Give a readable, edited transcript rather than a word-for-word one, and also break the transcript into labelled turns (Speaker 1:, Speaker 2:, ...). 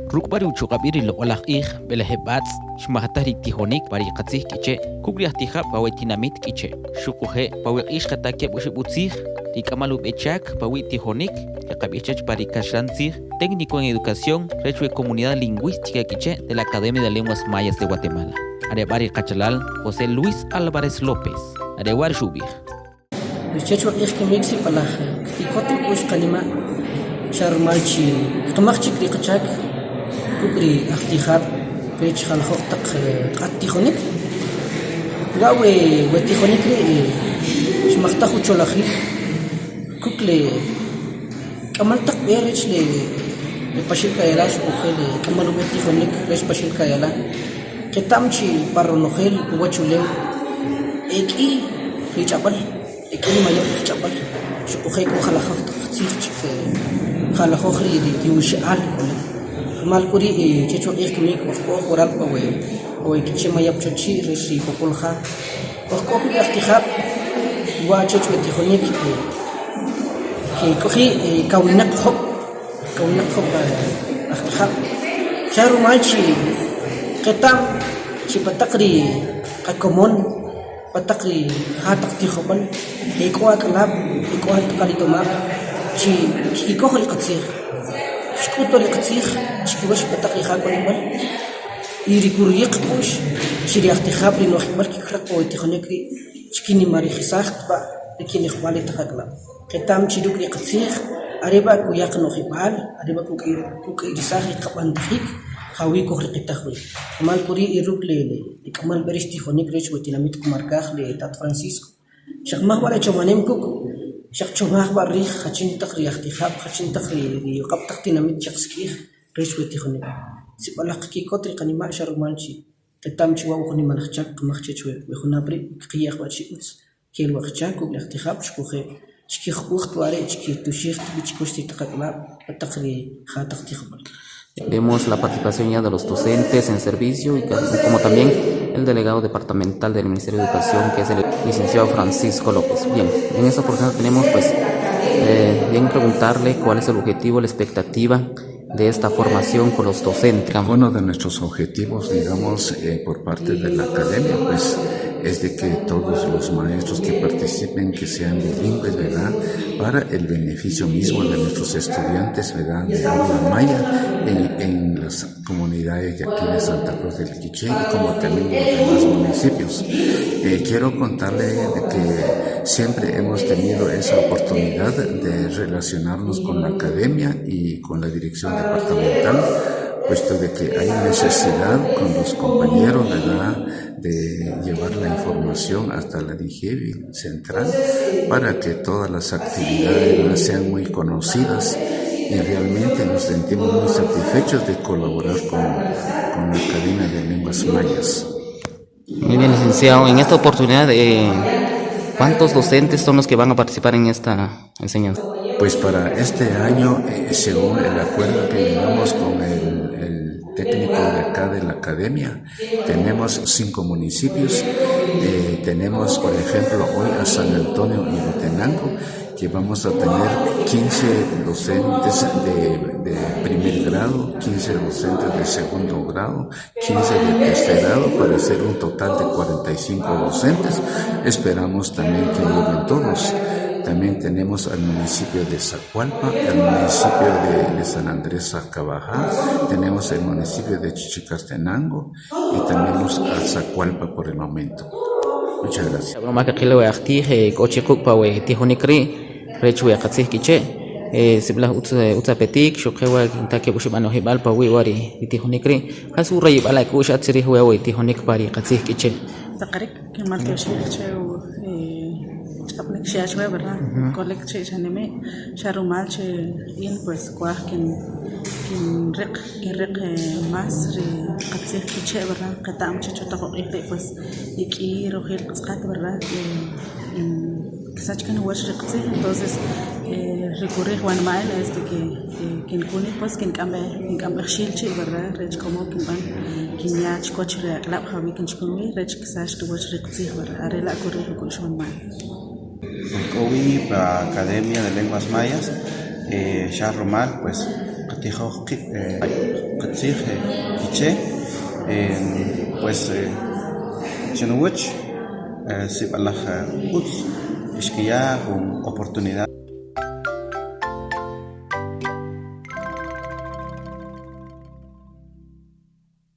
Speaker 1: Ruk' b'a' ri uchuq'ab'il ri loq'olaj q'ij b'elejeb' b'atz' xmajtaj ri tijonik pa ri qatzij K'iche' kuk' ri ajtijab' pa we tinamit K'iche'. Xuquje' pa we q'ij xqata keb' oxib' utzij ri k'amal ub'e chak pa wi' tijonik ri qab'ij chech pa ri kaxlan tzij Técnico en Educación rech we Comunidad Lingüística K'iche' de la Academia de Lenguas Mayas de Guatemala, are b'a' ri qachalal José Luis Álvarez López, are wa' ri xub'ij.
Speaker 2: Ri chech we q'ij kimik sib'alaj kki'kot uk'u'x qanima' xa rumal chi kqamaj chik ri qachak kuk' ri ajtijab' rech jalajoj taq q'at tijonik. Wa' we tijonik ri' xmajtaj ucholajil kuk' le k'amal taq b'e rech le Paxil Kayala xuquje' le k'amal ub'e tijonik rech Paxil Kayala. Qeta'm chi pa ronojel uwachulew e k'i ri ch'ab'al, e k'i ri mayab' taq ch'ab'al xuquje' k'o jalajoj taq tzij chik jalajoj ri uxe'al k'olik. Rumal k'u ri' chech wa q'ij kimik oj k'o waral pa we K'iche' Mayab' Chochi' rech ri Popol Ja', oj k'o kuk' ajtijab' wa' chech we tijonik kek'oji' kawinaq job'. Kawinaq job' ajtijab', xa rumal chi qeta'm chi pa taq ri qakomon, pa taq ri ja taq tijob'al e k'o ak'alab', e k'o taq alitomab' chi kkikoj ri qatzij, xk'ut ri qatzij chikiwach pa taq ri ja k'olib'al y ri kuriq k'u'x chi ri ajtijab' ri no'jib'al kkiraq pa we tijonik ri' chkinimarijisaj b'a' ri kinojb'al ri taq ak'alab'. Qeta'm chi ruk' ri qatzij are b'a' kuya qano'jib'al, are b'a' kuk'iyirisaj ri qab'antajik jawi' kujriqitaj wi. Rumal k'u ri' ruk' le k'amal b'e rech tijonik rech we tinamit Q'umarkaj le tat Francisco, xaq maj b'a' le chomanem kuk', xaq chomaj b'a' rij jachin taq ri ajtijab', jachin taq ri uq'ab' taq tinamit che qasik'ij rech we tijonik. Sib'alaj qaki'kot ri qanima' xa rumal chi qeta'm chi wa' jun nimalaj chak qamaj chech we junab' ri' kqiya'j b'a' chi utz Kel waqchak kuk' ri ajtijab' xuquje' chkijb'uj ware' chkituxij b'i chikuch ri taq ak'alab' pa taq ri ja taq tijob'al.
Speaker 1: Vemos la participación ya de los docentes en servicio y como también el delegado departamental del Ministerio de Educación, que es el licenciado Francisco López. Bien, en esta oportunidad tenemos pues eh, bien preguntarle cuál es el objetivo, la expectativa de esta formación con los docentes.
Speaker 3: Uno de nuestros objetivos, digamos, eh, por parte de la academia, pues es de que todos los maestros que participen, que sean bilingües, ¿verdad? Para el beneficio mismo de nuestros estudiantes, ¿verdad? De habla maya en, en las comunidades de aquí de Santa Cruz del Quiché y como también en los demás municipios. Eh, quiero contarle de que siempre hemos tenido esa oportunidad de relacionarnos con la academia y con la dirección departamental, puesto de que hay necesidad con los compañeros, ¿verdad?, de llevar la información hasta la DIGEBI central para que todas las actividades sean muy conocidas y realmente nos sentimos muy satisfechos de colaborar con, con la Academia de Lenguas Mayas.
Speaker 1: Muy bien, licenciado. En esta oportunidad, eh, ¿cuántos docentes son los que van a participar en esta enseñanza?
Speaker 3: Pues para este año, eh, según el acuerdo que llegamos con el, el técnico de acá de la academia, tenemos cinco municipios. Eh, tenemos, por ejemplo, hoy a San Antonio y Huehuetenango, que vamos a tener 15 docentes de, de primer grado, 15 docentes de segundo grado, 15 de tercer grado, para hacer un total de 45 docentes. Esperamos también que lleguen todos. También tenemos al municipio de Zacualpa, el municipio de, de San Andrés Zacabajá, tenemos el municipio de Chichicastenango y también los a Zacualpa por el momento. Muchas gracias.
Speaker 1: Más que we ajtij k'o chi quk' pa we tijonik ri' rech we qatzij K'iche' sib'alaj utz utz apetik xuquje' wa kinta keb' oxib' ano'jib'al pa uwi' wa ri tijonik ri' jas urayib'al ak'u'x at chrij we tijonik pa ri qatzij K'iche'?
Speaker 4: Saqarik kinmaltyoxij che ch'ab'nik xya' chuwe verdad k'olik chi' xanimi' xa rumal che in pues kuwaj kin kinriq kinriq más ri qatzij K'iche' verdad qeta'm che cho taq q'ij rii' pues e k'i rojil qatz'aqat verdad kisach kan uwach ri qatzij entonces ri kurij wanma'l es de que kinkunik pues kink'amb'ej kink'amb'ej xiil chi' verdad rech k'o modo kinb'an kinya' chikiwach ri ak'alaab' jawi' kinchukun wii' rech kisach ta uwach ri qatzij verdad are la' kurij uk'u'x wanma'.
Speaker 5: K'o wi pa Academia de Lenguas Mayas xa rumal pues. qatijoj qib' qatzij K'iche' pues chi nuwach sib'alaj utz xkiya jun oportunidad.